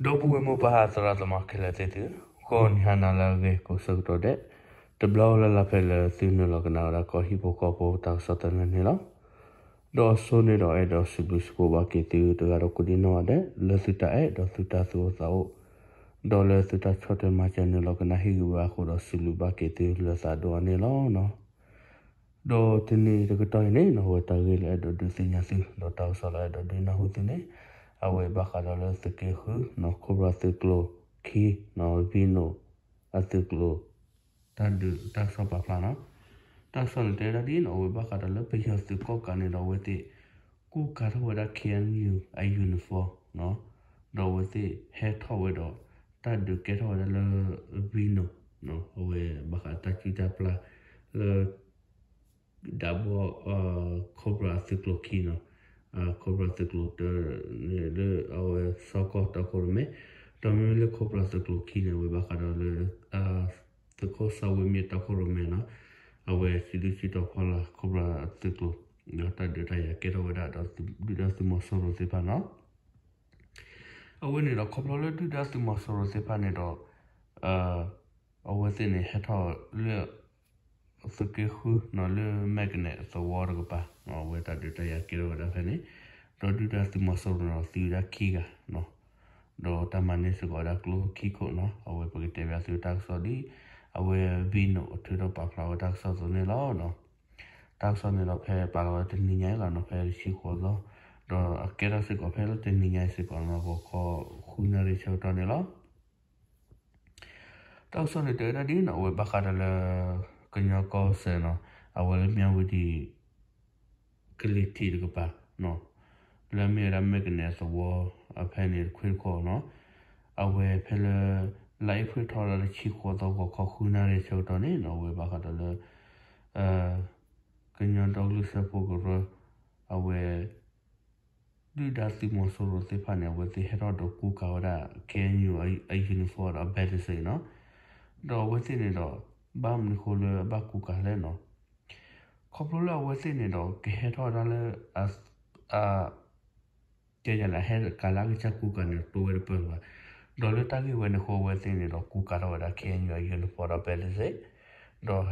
ဒီပုၢ်ဝဲၢ်မိၢ်ပၢ်သရၣ်သမါခဲလၢာ်သ့ၣ်သု, ဂီၤနံၤဟါနၤလၢအဂ့ၤကိးဆၢကတီၢ်ဒဲး, တဘျီလၢ်လၢ်ဖဲလၢသုနုာ်လီၤကနၣ်ဝဲဒၣ်ကီၢ်ဟံၣ်ဖိဃီဖိတၢ်ကစီၣ်သနၢၣ်န့ၣ်လီၤ. ဒီးအဆိန့ၣ်ဒီးအဲၣ်ဒိးစံးဘျုးစံးဖှိၣ်ဘၣ်က့ၤသုတဂၤဒီးကိးဒံနီၢ်ဂၤဒဲး လၢသုတၢ်အဲၣ်ဒီးသုတၢ်သူၣ်အိၣ်သးအိၣ်, ဒီးလၢသုတၢ်ဆီၣ်ထွဲမၤစၢၤနုာ်လီၤကနၣ်ဟ့ၣ်ဂံၢ်ဘါအဃိဒီးစံးဘျုးဘၣ်က့ၤသုလၢသးဒိၣ်အါန့ၣ်လီၤ. ဒီးတနံၤတကတီၢ်အံၤန့ၣ် အဝဲတၢ်ဂ့ၢ်လၢအဲၣ်ဒိးဒုးသ့ၣ်ညါသု ဒီးတၢ်ကစီၣ်လၢအဲၣ်ဒိးဒုးနၢ်ဟူသုန့ၣ်, အဝဲဘၣ်ဃးဒီးလၢသုးက့ဃုနီၤ Cobra သုးကျိၤခံနီၤ Venom အသုးကျိၤ တၢ်ဒုးတၢ်ကစီၣ်ပာ်ဖျါနီၤ. တၢ်ကစီၣ်န့ၣ်တဲဝဲဒၣ်ဒ်နီၤ အဝဲဘၣ်ဃးဒီးလၢပယီၤသုးကီၣ်ကးန့ၣ်ဒီးအဝဲသ့ၣ် ကူကၤထီၣ်ဝဲဒၣ် K N U အ uniform နီၤ, ဒီးအဝဲသ့ၣ်ဟဲထီၣ်ဝဲဒီး တၢ်ဒုးကဲထီၣ်ဝဲဒၣ်လၢ Venom နီၤ, အဝဲဘၣ်ဃးတၢ်စုၣ်တၢ်ပျၢ်လၢ ဒၣ်ဘီ Cobra သုးကျိၤခံနီၤ, Cobra သုးကျိၤတၢန့ၣ်လၢအဝဲ စီၤကီၢ်တီခိၣ်ရိၣ်မဲ, ဒီးမ့မ့ၢ်လၢ Cobra သုးကျိၤခံန့ၣ် အဝဲဘၣ်ဃးဒီးလၢ သုးခိၣ်စီၤဝ့မ့ၢ်တီခိၣ်ရိၣ်မဲနီၤ, အဝဲစုဒုစုတီၤဖီလာ် Cobra သုးကျိၤ, ဒီးတၢ်ဒုးတၢ်ယၤကဲထီၣ်ဝဲဒၣ်ဒီးဒုၣ်ဒါသုးမီၤစိရိၤသ့ၣ်တဖၣ်နီၤ. အဝဲန့ၣ်ဒီးခီဖျိလၢဒုၣ်ဒါသုးမီၤစိရိၤသ့ၣ်တဖၣ်န့ၣ်ဒီး အဝဲသ့ၣ်န့ၣ်ဟဲထီၣ်လၢ သုးက့ဃုနီၤ လၢမဲာ်ကနဲၣ်သဝီတကပၤ, အဝဲတၢ်ဒုးတၢ်ယၤကဲထီၣ်ဝဲဒၣ်ဖဲန့ၣ်, ဒီးဒုၣ်ဒါသုးမီၤစိရိၤန့ၣ်ဒီးသံဝဲဒၣ်ခံဂၤနီၤ, ဒီးတၢ်မၤန့ၢ်စ့ၢ်ကီးဝဲဒၣ်ကျိခံခိၣ်နီၤ, အဝဲပကတဲဘၣ်သုတၢ်ကစီၣ်ဒ် အဝဲ Venom အထုးထီၣ်ပာ်ဖျါဝဲတၢ်ကစီၣ်အသိးန့ၣ်လီၤ. တၢ်ကစီၣ်န့ၣ်ဒီးဖဲပာ်လီၤဝဲတနံၤညါအံၤလီၤနီၤ, ဖဲတဆံဃိးသီ, ဒီးအကဲထီၣ်စ့ၢ်ကီးဖဲလၢတနံၤညါအံၤစ့ၢ်ကီးနီၤ ဂီၤခီဃုနၣ်ရံၣ်ဆၢကတီၢ်န့ၣ်လီၤ. တၢ်ကစီၣ်န့ၣ်တဲဝဲဒၣ်ဒ်နီၤ အဝဲဘၣ်ဃးဒီးလၢ ကညီကီၢ်စဲၣ်နီၤ, အဝဲလၢမၠၣ်ဝတံၤ ကလံၤထံးတကပၤနီၤ, လၢအမ့ၢ်ဝဲဒၣ်မဲာ်ကနဲၣ်သဝီအဖဲန့ၣ်တခွ့တခီနီၤ, အဝဲဖဲလၢ လါအ့ဖြ့ၣ်ထီၣ်ဝဲဒၣ်တဆံဃိးသီ ဂီၤခီဃုနၣ်ရံၣ်ဆၢကတီၢ်န့ၣ်နီၤ အဝဲဘၣ်ဃးဒီးလၢ ကညီဒီကလုာ်စၢဖှိၣ်ကရၢ, အဝဲ ဒုၣ်ဒါသုးမီၤစိရိၤသ့ၣ်တဖၣ်န့ၣ် အဝဲသ့ၣ်ဟဲထီၣ်ဒီးကူကၤဝဲဒၣ် K N U အ uniform ဒီးအ badge နီၤ, ဒီးအဝဲသ့ၣ်န့ၣ်ဒီး ဘၣ်မနုၤဃိလၢအဘၣ်ကူကၤလဲၣ်နီၤ, ခီဖျိလၢအဝဲသ့ၣ်န့ၣ်ဒီး ကဟဲထီၣ်ဝဲဒၣ်လၢ အ ကဲယၤန့ၣ် အဟဲကၤလၢအကစၢ်ကူကၤန့ၣ် တအိၣ်ဝဲတပၢၢ်လၢၤဘၣ်, ဒီးလၢတၢ်ဂ့ၢ်ဝဲန့ၣ်အဃိ အဝဲသ့ၣ်န့ၣ်ဒီး ကူကၤထီၣ်ဝဲဒၣ် K N U အ uniform ဒီး badge ဒီး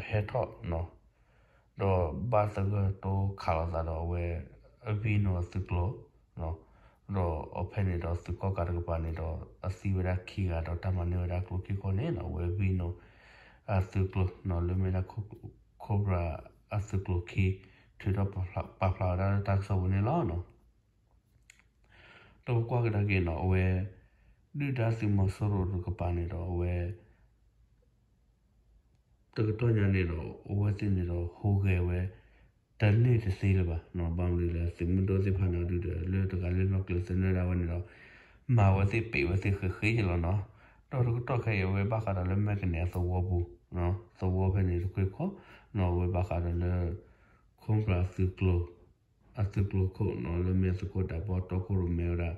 ဟဲထီၣ်နီၤ, ဒီးဘၣ်သဂၢၢ်တိခးလိာ်သးဒီးအဝဲ Venom အသုးကျိၤ, ဒီးအဖဲန့ၣ်ဒီးသုးကီၣ်ကးတကပၤန့ၣ်ဒီး အသံဝဲဒၣ်ခံဂၤဒီးတၢ်မၤန့ၢ်ဝဲဒၣ်ကျိခံခိၣ်န့ၣ်နီၤ အဝဲ Venom အသုးကျိၤနီၤ လၢမ့ၢ်ဒၣ် Cobra အသုးကျိၤခံ ထုးထီၣ်ပာ်ဖျါဝဲဒၣ်လၢတၢ်ကစီၣ်ပူၤန့ၣ်လီၤ. ဒီးပကွၢ်ကဒါက့ၤနီၤ အဝဲ ဒုၣ်ဒါသုးမီၤစိရိၤတကပၤန့ၣ်ဒီး အဝဲ တကတီၢ်ညါန့ၣ်ဒီး အဝဲသ့ၣ်န့ၣ်ဒီး ဟူးဂဲၤဝဲ တန့ၢ်တသ့လၢၤဘၣ်နီၤ, ဘၣ်မနုၤလဲၣ် သုးမုၢ်ဒိၣ်သ့ၣ်တဖၣ်န့ၣ်ဒီး လၢတဂၤလၢနီၢ်ကျဲၤသနၢၣ်ဒၣ်ဝဲန့ၣ်ဒီး မၤဝဲသ့ၣ်ပံးဝဲသ့ၣ်ဃ့ဃ့လီၤနီၤ, ဒီးတကတီၢ်ခဲအံၤ အဝဲဘၣ်ဃးဒီးလၢမဲာ်ကနဲၣ်သဝီပူၤ, သဝီဖဲန့ၣ်တခွ့ခီနီၤ အဝဲဘၣ်ဃးဒီးလၢ Cobra သုးကျိၤ အသုးကျိၤခိၣ်နီၤ လၢမ့ၢ်အသုးခိၣ်ဒၣ်ဘီတီခိၣ်ရိၣ်မဲဝဲဒၣ်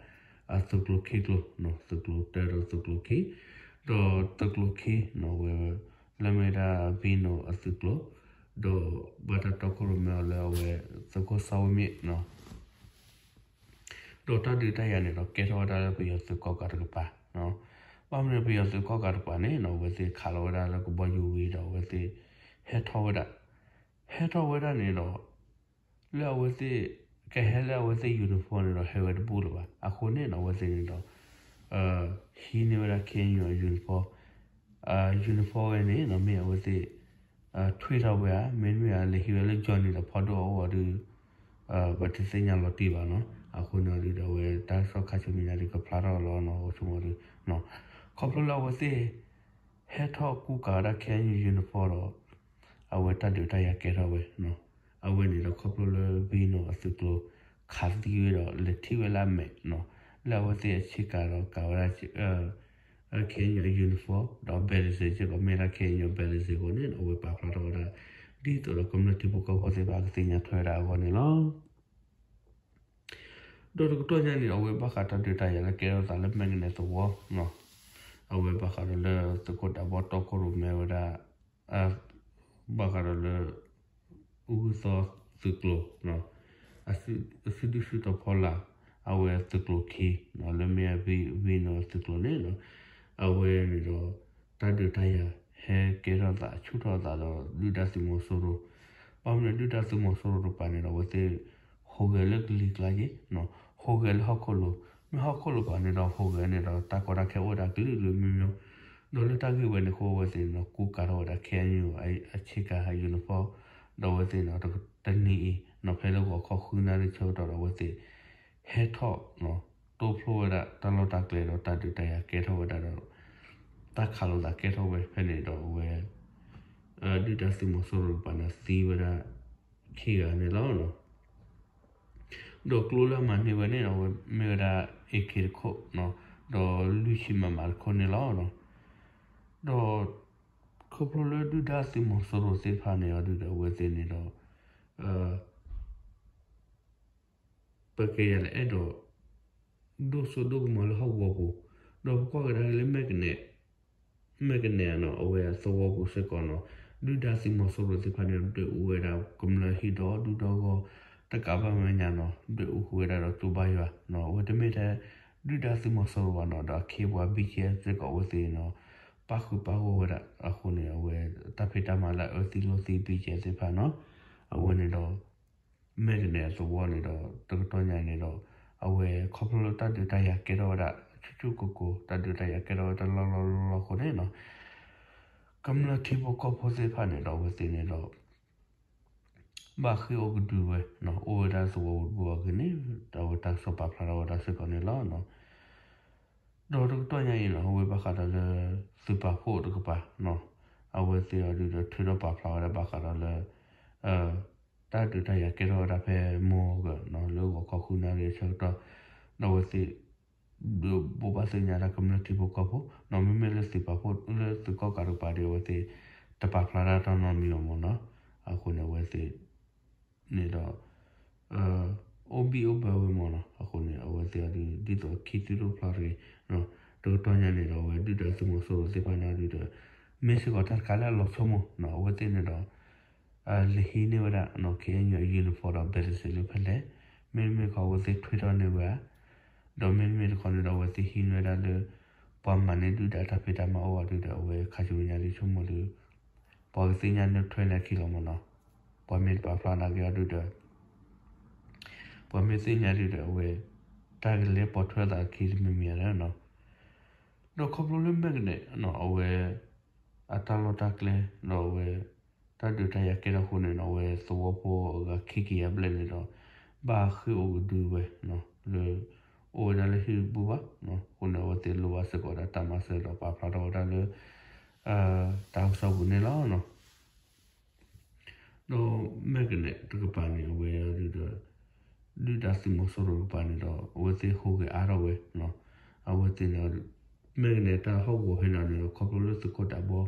အသုးကျိၤခံကျိၤ, သုးကျိၤတၢဒီးသုးကျိၤခံ, ဒီးသုးကျိၤခံနီၤ အဝဲ လၢမ့ၢ်ဒၣ် Venom အသုးကျိၤ, ဒီးဘၣ်တၢ်တီခိၣ်ရိၣ်မဲအီၤလၢအဝဲ သုးခိၣ်စီၤဝ့မ့ၣ်နီၤ, ဒီးတၢ်ဒုးတၢ်ယၤန့ၣ်ဒီး ကဲထီၣ်ဝဲဒၣ်လၢပယီၤသုးကီၣ်ကးတကပၤ, ဘၣ်မနုၤပယီၤသုးကီၣ်ကးတကပၤန့ၣ်နီၤ အဝဲသ့ၣ်ခးလီၤဝဲဒၣ်လၢကဘီယူၤဝံၤဒီး အဝဲသ့ၣ် ဟဲထီၣ်ဝဲဒၣ်, ဟဲထီၣ်ဝဲဒၣ်န့ၣ်ဒီး လၢအဝဲသ့ၣ် ကဟဲလၢအဝဲသ့ၣ် uniform န့ၣ်ဒီး ဟဲဝဲတဘူၣ်လၢၤဘၣ်. အဃိန့ၣ်နီၤ အဝဲသ့ၣ်န့ၣ်ဒီး ဟံးန့ၢ်ဝဲဒၣ် K N U uniform, uniform ဝဲန့ၣ်နီၤ မ့ၢ်အဝဲသ့ၣ် ထွံၣ်ထီၣ်ဝဲဧါ, မ့တမ့ၢ်ဧါ လဲၤဟံးဝဲလၢ Johnny ဒီးဖီဒိၣ်အအိၣ်အီၤဒီး ပတသ့ၣ်ညါလီၤတံၢ်ဘၣ်နီၤ. အဃိန့ၣ်ဒီး အဝဲတၢ်ကစီၣ်ခါဆူမဲာ်ညါဒီး ကဖျါထီၣ်လီၤနီၤ အိၣ်ဆိကမိၣ်ဒီး ခီဖျိလၢအဝဲသ့ၣ် ဟဲထီၣ်ကူကၤဝဲဒၣ် K N U uniform ဒီး အဝဲတၢ်ဒုးတၢ်ယၤကဲထီၣ်ဝဲနီၤ. အဝဲန့ၣ်ဒီးခီဖျိလၢ Venom အသုးကျိၤ ခးသံဝဲဒီး လဲၤထံၣ်ဝဲလၢအမဲာ်နီၤ, လၢအဝဲသ့ၣ်အဆ့ကၤဒီးကၤဝဲဒၣ် K N U uniform ဒီး badge စ့ၢ်ကီး မ့ၢ်ဒၣ် K N U badge အဃိန့ၣ် အဝဲပာ်ဖျါထီၣ်ဝဲဒၣ် ဒ်သိးဒီးကမျၢၢ်ထံဖိကီၢ်ဖိသ့ၣ်တဖၣ်ကသ့ၣ်ညါထွဲဝဲဒၣ်အဂီၢ်န့ၣ်လီၤ. ဒီးတကတီၢ်ညါန့ၣ် အဝဲဘၣ်ဃးတၢ်ဒုးတၢ်ယၤလၢကဲထီၣ်သးလၢမဲာ်ကနဲၣ်သဝီနီၤ, အဝဲဘၣ်ဃးဒီးလၢသုးခိၣ်ဒၣ်ဘီတီခိၣ်ရိၣ်မဲဝဲဒၣ် ဘၣ်ဃးဒီးလၢ အူဂုၢ်သီသုးကျိၤ အစုဒုၣ်စုတီၤဖီလာ် အဝဲသုးကျိၤခံ လၢမ့ၢ် Vino သုးကျိၤန့ၣ်လီၤ. အဝဲန့ၣ်ဒီး တၢ်ဒုးတၢ်ယၤဟဲကဲထီၣ်သးဆူၣ်ထီၣ်သးဒီး ဒုၣ်ဒါသုးမီၤစိရိၤ, ဘၣ်မနုၤဒုၣ်ဒါသုးမီၤစိရိၤတကပၤန့ၣ်ဒီး အဝဲသ့ၣ်ဟူးဂဲၤလၢကလံၤကျါက့ၤ, ဟူးဂဲၤလၢဟီၣ်ခိၣ်လိၤ, မ့ၢ်ဟီၣ်ခိၣ်လိၤတကပၤန့ၣ်ဒီး ဟူးဂဲၤန့ၣ်ဒီး တၢ်ကီတၢ်ခဲအိၣ်ဝဲဒၣ်ကလုာ်ကလုာ်မံၤမံၤ, ဒီးလၢတၢ်ဂ့ၢ်ဝဲန့ၣ်အဃိ အဝဲသ့ၣ်န့ၣ်ဒီး ကူကၤထီၣ်ဝဲဒၣ် ခ့ၣ်အဲၣ်ယူၣ် အဆ့ကၤ uniform ဒီးအဝဲသ့ၣ်န့ၣ်ဒီး တနံၤအံၤန့ၣ် ဖဲလၢဂီၤခီဃုနၣ်ရံၣ်ဆၢကတီၢ်ဒီး အဝဲသ့ၣ် ဟဲထီၣ် တိဖျိဝဲဒၣ်တၢ်လီၢ်တၢ်ကျဲဒီး တၢ်ဒုးတၢ်ယၤကဲထီၣ်ဝဲဒၣ်ဒီး တၢ်ခးလိာ်သးကဲထီၣ်ဝဲဖဲန့ၣ်ဒီး အဝဲ ဒုၣ်ဒါသုးမီၤစိရိၤတကပၤန့ၣ် သံဝဲဒၣ်ခံဂၤန့ၣ်လီၤ. ဒီးကျိလၢအမၤန့ၢ်ဝဲန့ၣ် အဝဲမ့ၢ်ဝဲဒၣ် AK တခိၣ်, ဒီးလွံၢ်ဆံ MM တခိၣ်န့ၣ်လီၤ. ဒီး ခီဖျိလၢဒုၣ်ဒါသုးမီၤစိရိၤသ့ၣ်တဖၣ်န့ၣ်အီၤဒုဒီး အဝဲသ့ၣ်န့ၣ်ဒီး ပကဲယၤလၢအဲၣ်ဒိး ဒိၣ်စိဒိၣ်ကမီၤလၢဟီၣ်ကဝီၤပူၤ, ဒီးပကွၢ်ကဒါက့ၤလၢ မဲၢ်ကနဲၣ် အနီၤ အဝဲအသဝီပူၤစ့ၢ်ကီးနီၤ, ဒုၣ်ဒါသုးမီၤစိရိၤသ့ၣ်တဖၣ်န့ၣ် ဒွဲၣ်အူဝဲဒၣ်ကမျၢၢ်ဟံၣ်ဒီဒူၣ်ဒီဂီၢ် တကးဘၣ်မဲာ်ညါနီၤ, ဒွဲၣ်အူဃုာ်ဝဲဒၣ်ဒီးကၠိဘါယွၤနီၤ, အဝဲတမ့ၢ်ထဲ ဒုၣ်ဒါသုးမီၤစိရိၤဘၣ်နီၤ, ဒီးအခ့အပှၤ BGF စ့ၢ်ကီးအဝဲသ့ၣ်နီၤ, ပၣ်ဃုာ်ပၣ်ဂီၢ်ဝဲဒၣ်အဃိန့ၣ် အဝဲတၢ်ဖံးတၢ်မၤလၢအအၢသံလိာ်သံ BGF သ့ၣ်တဖၣ်နီၤ, အဝဲန့ၣ်ဒီး မဲၢ်ကနဲၣ်အသဝီန့ၣ်ဒီး တကတီၢ်ညါန့ၣ်ဒီး အဝဲခီဖျိလၢတၢ်ဒုးတၢ်ယၤကဲထီၣ်ဝဲဒၣ် ဆူၣ်ဆူၣ်ကိၤကိၤ တၢ်ဒုးတၢ်ယၤကဲထီၣ်ဝဲတလီၢ်လီၢ်လီၢ်လီၢ်အဃိန့ၣ်နီၤ, ကမျၢၢ်ထံဖိကီၢ်ဖိသ့ၣ်တဖၣ်န့ၣ်ဒီး အဝဲသ့ၣ်န့ၣ်ဒီး ဘၣ်ဃ့ၢ်အိၣ်ကဒုဝဲ, အိၣ်ဝဲဒၣ်သဝီပူၤတဘိအဂ့ၢ်န့ၣ် အဝဲတၢ်ကစီၣ်ပာ်ဖျါထီၣ်ဝဲဒၣ်စ့ၢ်ကီးန့ၣ်လီၤ. ဒီးတကတီၢ်ညါအံၤနီၤ အဝဲဘၣ်ဃးဒီးလၢ သုးပာ်ဖှိၣ်တကပၤနီၤ, အဝဲသ့ၣ်အီၤဒုဒီးထုးထီၣ်ပာ်ဖျါဝဲဒၣ်ဘၣ်ဃးဒီးလၢ တၢ်ဒုးတၢ်ယၤကဲထီၣ်ဝဲဒၣ်ဖဲမိၢ်ဂၢၢ်နီၤ လၢဂီၤခီဃုနၣ်ရံၣ်အဆၢကတီၢ်, ဒီးအဝဲသ့ၣ် ဒုးဘိးဘၣ်သ့ၣ်ညါတၢ်ကမျၢၢ်ထံဖိကီၢ်ဖိနီၤ, မ့မ့ၢ်လၢသုးပာ်ဖှိၣ်လၢသုးကီၣ်ကးတကပၤဒီး အဝဲသ့ၣ်တပာ်ဖျါတၢ်နီတမံၤလီၤမ့ၢ်နီၤ, အဃိန့ၣ် အဝဲသ့ၣ် န့ၣ်ဒီး အိၣ်ဘံၣ်အိၣ်ဘၢဝဲမ့ၢ်နီၤ, အဃိန့ၣ် အဝဲသ့ၣ်အီၤဒု ဒ်သိးခံသုးဒိၣ်ဖျါတဂ့ၤ, တကတီၢ်ညါန့ၣ်ဒီး အဝဲဒုၣ်ဒါသုးမီၤစိရိၤသ့ၣ်တဖၣ်န့ၣ်အီၤဒုဒီး မ့ၢ်စ့ၢ်ကီးတၢ်တခါလၢအလီၤဆိကမိၣ်နီၤ, အဝဲသ့ၣ်န့ၣ်ဒီး လဲၤဟံးန့ၢ်ဝဲဒၣ် KNU uniform ဒီး ဘဲးတစ့းလၢဖဲလဲၣ်, မ့တမ့ၢ်တခီ အဝဲသ့ၣ်ထွဲထီၣ်န့ၢ်ဝဲဧါ, ဒီးမ့တမ့ၢ်တခီန့ၣ်ဒီး အဝဲသ့ၣ်ဟံးန့ၢ်ဝဲဒၣ်လၢ ပှၤမၤန့ၢ်ဒုၣ်ဒါတၢ်ဖံးတၢ်မၤအိၣ်အီၤဒုဒီး အဝဲခါဆူညါဒုဆိကမိၣ်ဒု ပှၤကသ့ၣ်ညါန့ၢ်ထွဲလၢခံလီၤမ့ၢ်နီၤ, ပှၤမ့ၢ်တပာ်ဖျါနာ်က့ၤအီၤဒုဒီး ပှၤမ့ၢ်သ့ၣ်ညါဒုဒီး အဝဲ တၢ်ကလဲၤပိာ်ထွဲသးခံတမံၤမံၤဧါနီၤ, ဒီးခီဖျိလၢမဲာ်ကနဲၣ်နီၤ အဝဲ အတၢ်လီၢ်တၢ်ကျဲ ဒီးအဝဲ တၢ်ဒုးတၢ်ယၤကဲထီၣ်အဃိန့ၣ်နီၤ အဝဲသဝီဖိအဂၤခံကယၤဘျဲၣ်န့ၣ်ဒီး ဘၣ်ဃ့ၢ်အိၣ်ကဒုဝဲ လၢ အိၣ်ဝဲဒၣ်လၢဟံၣ်တဘူၣ်ဘၣ်, အဃိန့ၣ် အဝဲသ့ၣ်လိၣ်ဘၣ်စ့ၢ်ကီးဒၣ်တၢ်မၤစၢၤဒီးပာ်ဖျါထီၣ်ဝဲဒၣ်လၢ တၢ်ကစီၣ်ပူၤန့ၣ်လီၤ. ဒီးမဲာ်ကနဲၣ်တကပၤန့ၣ် အဝဲဒုဒီး ဒုၣ်ဒါသုးမီၤစိရိၤတကပၤန့ၣ်ဒီး အဝဲသ့ၣ်ဟူးဂဲၤအါထီၣ်ဝဲ, အဝဲသ့ၣ်န့ၣ် မဲာ်ကနဲၣ်တၢ်ဟီၣ်ကဝီၤဖဲန့ၣ်န့ၣ်ဒီး ခီဖျိလၢသုးခိၣ်ဒးဘီ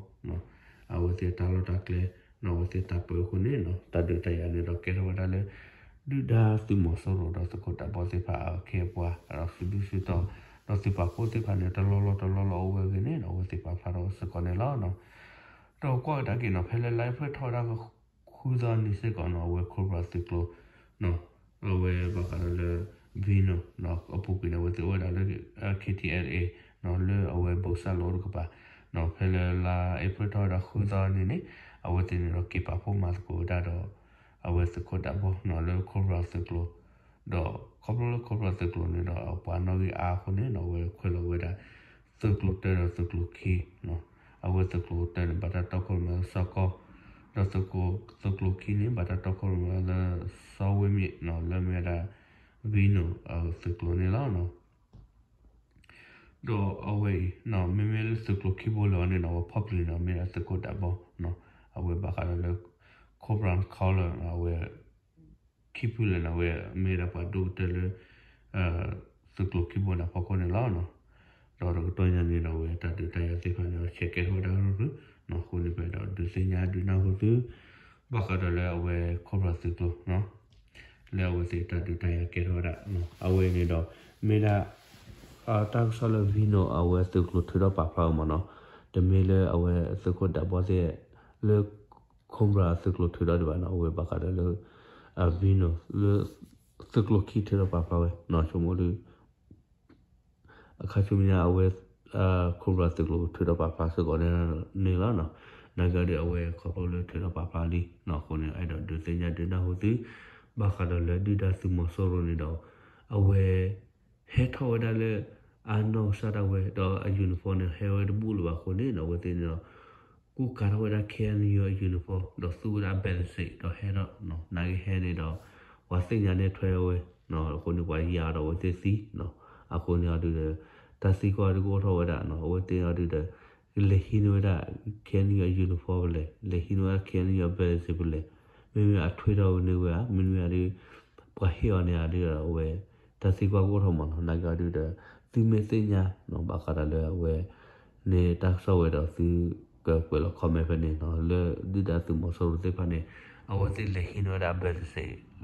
အဝဲသ့ၣ်တၢ်လီၢ်တၢ်ကျဲ အဝဲသ့ၣ်တၢ်ပၢအဃိန့ၣ် တၢ်ဒုးတၢ်ယၤန့ၣ်ဒီးကဲထီၣ်ဝဲဒၣ်လၢ ဒုၣ်ဒါသုးမီၤစိရိၤဒီးသုးခိၣ်ဒးဘီသ့ၣ်တဖၣ်အခ့အပှၤ ဒီးသုးဒူသုးတီၤ ဒီးသုးပာ်ဖှိၣ်သ့ၣ်တဖၣ်န့ၣ် တလီၢ်လီၢ်တလီၢ်လီၢ်အိၣ်ဝဲအဂ့ၢ်န့ၣ်ဒီး အဝဲသ့ၣ်ပာ်ဖျါထီၣ်စ့ၢ်ကီးန့ၣ်လီၤ. ဒီးကွၢ်ကဒါက့ၤနီၤ ဖဲလၢလါအ့ဖြ့ၣ်ထီၣ်ဝဲဒၣ်ဃုသီနံၤစ့ၢ်ကီးနီၤ အဝဲ Cobra သုးကျိၤ အဝဲဘၣ်ဃးဒီးလၢ Vino အပူၤကွံာ်န့ၣ် အဝဲသ့ၣ်အိၣ်ဝဲဒၣ်လၢ KTLA နီၤ လၢအဝဲဘိၣ်စၢ်လိတကပၤ ဖဲလၢလါအ့ဖြ့ၣ်ထီၣ်ဝဲဒၣ်ဃုသီနံၤန့ၣ် အဝဲသ့ၣ်န့ၣ်ဒီးက့ၤပာ်ဖှိၣ်မၤသကိးဝဲဒၣ်ဒီး အဝဲသုးခိၣ်ဒးဘီနီၤ လၢ Cobra သုးကျိၤ ဒီးခီဖျိလၢ Cobra သုးကျိၤန့ၣ်ဒီး အပှၤနီၣ်ဂံၢ်အါအဃိန့ၣ် အဝဲခွဲးလီၤဝဲဒၣ် သုးကျိၤတၢဒီးသုးကျိၤခံ အဝဲသုးကျိၤတၢန့ၣ် ဘၣ်တၢ်တီခိၣ်ရိၣ်မဲလၢစီၤကီၢ်, ဒီးသုးကျိၤခံန့ၣ် ဘၣ်တၢ်တီခိၣ်ရိၣ်မဲလၢစီၤဝ့မ့ၣ်နီၤ လၢမ့ၢ်ဝဲဒၣ် Vino သုးကျိၤန့ၣ်လီၤ. ဒီးအဝဲအံၤ မ့မ့ၢ်လၢသုးကျိၤခံဘိလၢၤန့ၣ်နီၤ အဝဲဖီၣ်ပျံၤန့ၣ် မ့ၢ်ဒၣ်သုးခိၣ်ဒးဘီနီၤ အဝဲဘၣ်ဃးဒီးလၢ Cobra Collar အဝဲ ခံဖုလဲၣ်န့ၣ် အဝဲမ့ၢ်ဒၣ်ပှၤဒိၣ်ကတၢၢ်လၢ သုးကျိၤခံဘိန့ၣ်အဖီခိၣ်န့ၣ်လီၤ. ဒီးတကတီၢ်ညါန့ၣ်ဒီး အဝဲတၢ်ဒုးတၢ်ယၤသ့ၣ်တဖၣ်န့ၣ် ဆဲးကဲထီၣ်ဝဲဒၣ်ရုၢ်ရုၢ်နီၤ အဃိန့ၣ် ပအဲၣ်ဒိးဒုးသ့ၣ်ညါဒုးနၢ်ဟူသု ဘၣ်ဃးဒီးလၢအဝဲ Cobra သုးကျိၤ လၢအဝဲသ့ၣ်တၢ်ဒုးတၢ်ယၤကဲထီၣ်ဝဲဒၣ် အဝဲန့ၣ်ဒီး မ့ၢ်ဒၣ် တၢ်ကစီၣ်လၢ Vino အဝဲသုးကျိၤထုးထီၣ်ပာ်ဖျါဝဲမ့ၢ်နီၤ, တမ့ၢ်လၢအဝဲသုးခိၣ်ဒးဘီသ့ၣ် လၢ Cobra သုးကျိၤထုးထီၣ်ဒံးဘၣ်နီၤ အဝဲဘၣ်ဃးဒီးလၢ Vino လၢ သုးကျိၤခံထုးထီၣ်ပာ်ဖျါဝဲ ဆိကမိၣ်ဒုး အခါဆူမဲာ်ညါအဝဲ Cobra သုးကျိၤထုးထီၣ်ပာ်ဖျါစ့ၢ်ကီးန့ၣ်လီၤ. နာ်က့ဒီးအဝဲခီဖျိလၢထုးထီၣ်ပာ်ဖျါလံအဃိန့ၣ် အဲၣ်ဒိးဒုးသ့ၣ်ညါဒုးနၢ်ဟူသု ဘၣ်ဃးဒီးလၢဒုၣ်ဒါသုးမီၤစိရိၤန့ၣ်ဒီး အဝဲ ဟဲထီၣ်ဝဲဒၣ်လၢ အနီၢ်ကစၢ်ဒၣ်ဝဲ ဒီးအ uniform န့ၣ် ဟဲဝဲတဘူၣ်လၢၤဘၣ်အဃိန့ၣ် အဝဲသ့ၣ်န့ၣ်ဒီး ကူၣ်ကၤထီၣ်ဝဲဒၣ် K N U အ uniform ဒီးသူဝဲဒၣ် badge ဒီးဟဲထီၣ် နာ်က့ဟဲန့ၣ်ဒီး ပှၤသ့ၣ်ညါန့ၢ်ထွဲဝဲ အဃိန့ၣ် ပှၤယၤဒီးအဝဲသ့ၣ်သံ အဃိန့ၣ်အီၤဒုးဒီး တၢ်သံကွၢ်ဒုးကအိၣ်ထီၣ်ဝဲဒၣ် အဝဲသ့ၣ်အီၤဒုးဒီး လဲၤဟံးန့ၢ်ဝဲဒၣ် K N U အ uniform ဖဲလဲၣ်, လဲၤဟံးန့ၢ်ဝဲဒၣ် K N U အ badge ဖဲလဲၣ်, မ့မ့ၢ်အထွဲထီၣ်န့ၢ်ဝဲဧါ, မ့မ့ၢ်အဒုး ပှၤဟ့ၣ်အီၤန့ၣ်အဒုးဒီးအဝဲ တၢ်သံကွၢ်ကအိၣ်ထီၣ်မးနီၤ. နာ်က့အီၤဒုးဒီး သုမ့ၢ်သ့ၣ်ညါ ဘၣ်ဃးဒီးလၢအဝဲ န့ၣ်တၢ်ကစီၣ်ဝဲဒီးသုကကွဲးလီၤ comment ဖဲန့ၣ်နီၤ, လၢဒုၣ်ဒါသုးမီၤစိရိၤသ့ၣ်တဖၣ်န့ၣ် အဝဲသ့ၣ်လဲၤဟံးန့ၢ်ဝဲဒၣ် badge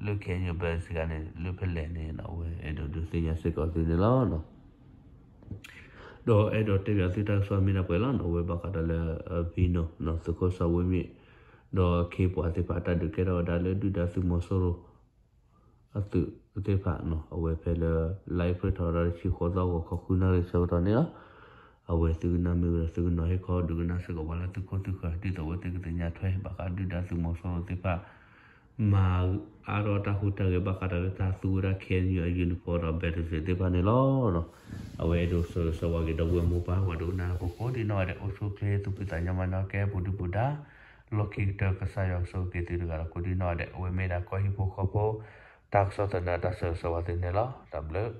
လၢ K N U badge စ့ၢ်ကီးန့ၣ် လၢဖဲလဲၣ်န့ၣ် အဝဲအဲၣ်ဒိးဒုးသ့ၣ်ညါစ့ၢ်ကီးသုန့ၣ်လီၤ. ဒီးအဲၣ်ဒိးတဲဘၣ်သုတၢ်ကစီၣ်မ့ၢ်ဒၣ်ပှဲၤလီၤနီၤ, အဝဲဘၣ်ဃးဒီးလၢ Vino နီၤ သုးခိၣ်စီၤဝ့မ့ၣ် ဒီးခ့ပှၤသ့ၣ်တဖၣ် တၢ်ဒုးကဲထီၣ်ဝဲဒၣ်လၢဒုၣ်ဒါသုးမီၤစိရိၤ အသုးသ့ၣ်တဖၣ်နီၤ, အဝဲဖဲလၢ လါအ့ဖြ့ၣ်ထီၣ်ဝဲဒၣ်တဆံဃိးသီ ဂီၤခီဃုနၣ်ရံၣ်ဆၢကတီၢ်န့ၣ်လီၤ. အဝဲသုကနၣ်မ့ၢ်ဝဲဒီးသုကနီၤဟ့ၣ်ခီဒုးကနၣ်စ့ၢ်ကီးပှၤလၢသုခိၣ်သုဃၢၤ ဒ်သိးအဝဲသ့ၣ်ကသ့ၣ်ညါထွဲ ဘၣ်ဃးဒုၣ်ဒါသုးမီၤစိရိၤသ့ၣ်တဖၣ် မၤအါထီၣ်တၢ်ဟူးတၢ်ဂဲၤဘၣ်ဃးဒီးလၢတၢ်သူဝဲဒၣ် K N U အ uniform ဒီး badge သ့ၣ်တဖၣ်န့ၣ်လီၤ. အဝဲအဲၣ်ဒိးဆၢဂ့ၤဆၢဝါက့ၤဒီပုၢ်ဝဲၢ်မိၢ်ပၢ် ပှၤဒိကနၣ်တၢ်ဖိကိးဒ်နီၢ်ဂၤဒဲး အိၣ်ဆူၣ်အိၣ်ချ့ သူၣ်ဖှံသးညီ မၤနၢၤကဲ ပူၤဒုၣ်ပူၤဒါ လီၢ်ခံကတၢၢ် ကစၢ်ယွၤကဆိၣ်ဂ့ၤက့ၤသုတဂၤဒီးကိးဒ်နီၢ်ဂၤဒဲး. အဝဲမ့ၢ်ဒၣ်ကီၢ်ဟံၣ်ဖိဃီဖိ တၢ်ကစီၣ်သနၢၣ် တၢ်ဆၢဂ့ၤဆၢဝါသုန့ၣ်လီၤ. တၢ်ဘျုး